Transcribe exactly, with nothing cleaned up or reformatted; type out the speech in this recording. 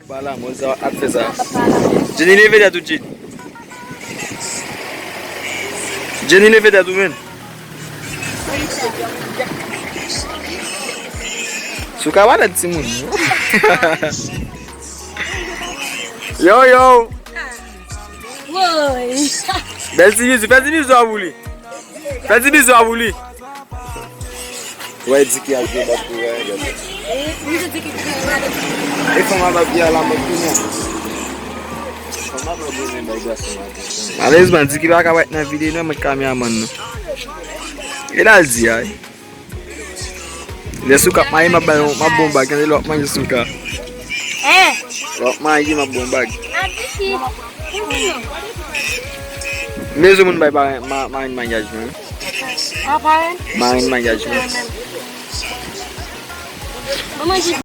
Pala, mwen sa ap fè sa. Jenny, leve tèt ou, Jenny. Jenny, leve tèt ou, menn. Souka pa tèt timoun. Yo, yo. Woy. Bèl ti bizou, fè ti bizou a pou li. Fè ti bizou a pou li. Wè di ki al gen bab pou wè, gade. E fanm a bab ki a la mòd tou non. Fanm a bab renmen bay gason atannsyon. Malerezman, di ki pa ka wèt nan videyo non, mwen kameramann nou. E la l di a. Lè Souka ap mayi, m ap ba yon, m ap bon bag. Kande lè w ap manje Souka. Lè w ap mayi, m ap bon bag. M bezwen moun bay ma- ma- marenn maryaj mwen. Marenn maryaj mwen.